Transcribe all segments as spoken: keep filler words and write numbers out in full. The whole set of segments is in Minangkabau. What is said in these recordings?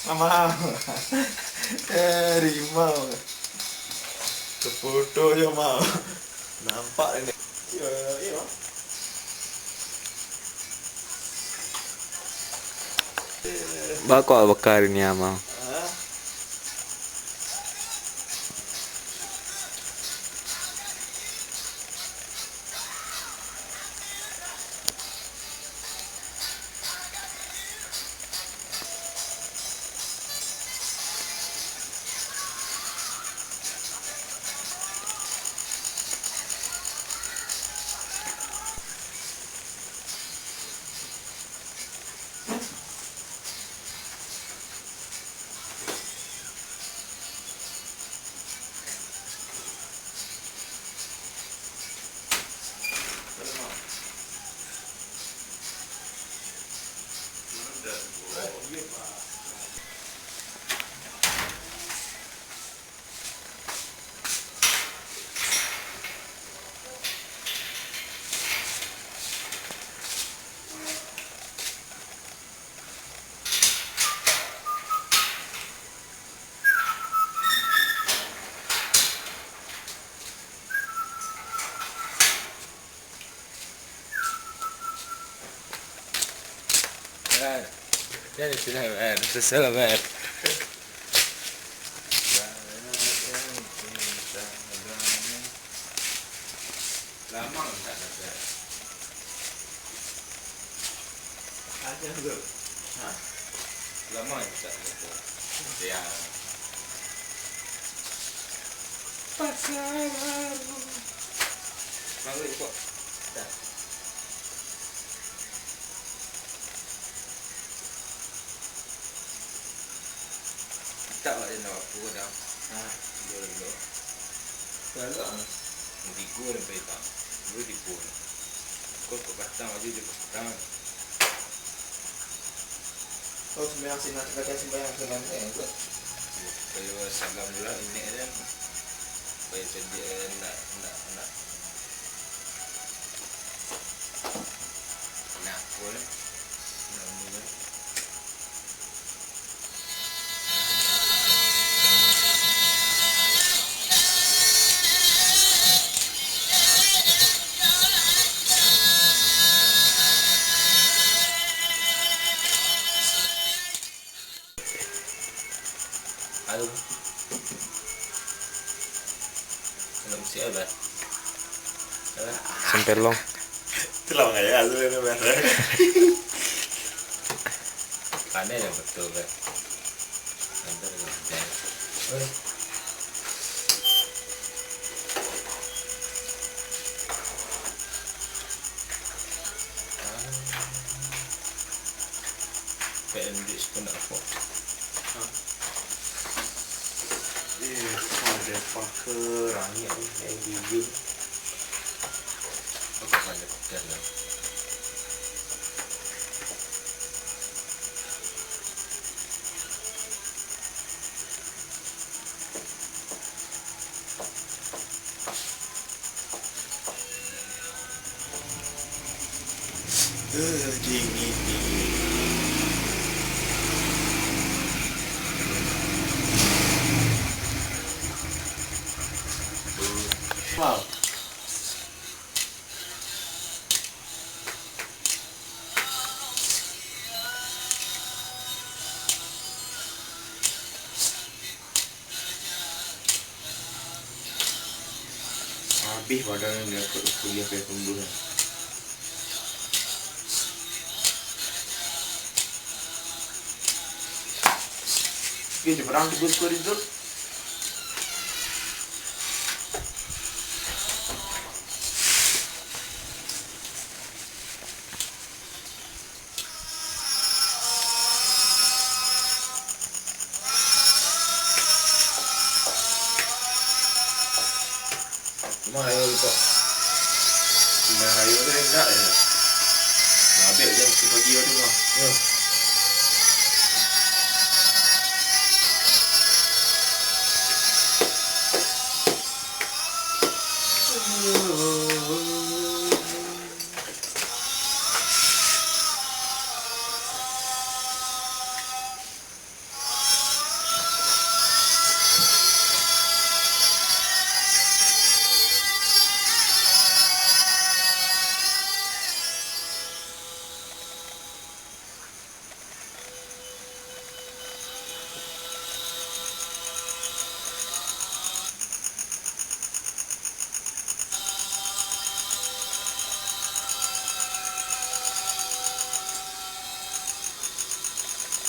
Amau. Eh, rimau. Seputu jo mau. Nampak ni. Iyo, iyo. Bako baka ni, Amau. Hah? Ber. Jadi sudah, Ber. Selesai lah, Ber. Lama tak dapat. Ada tu. Ha? Lama tak dapat. Ya. Pasal baru. Mangga kok. Dah. Mintak awak jan apo dah. Ha, iyo, iyo. Galak ah. Tigo sampai tak. Dua tigo. Kau kok patang aja, dia patang. Kau sembahyang sinan, sembahyang, sembahyang, sembahyang, eh, buat. Kayo salam dulu lah, ini aja. Kayo sedih, eh, nak, nak, nak. Nak apa, eh? Nak apa, eh? Aduh. Kalau musik apa? Apa? Sempelong. Itulah makanya asli itu, Bang. Pandai yang betul, Bang. Antar yang betul. P M D sependak kok. Hah? Eh, motherfucker, angin ni, yang gigi. Apa motherfucker lah? Wow. Habih padahal yang diangkut kuliah ka Tunggul. Oke, cepat tu, bos, kau itu. Ayo deh, indak ya. Babek jam sepuluh pagi tadi mah. Yo.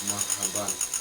Marhaban.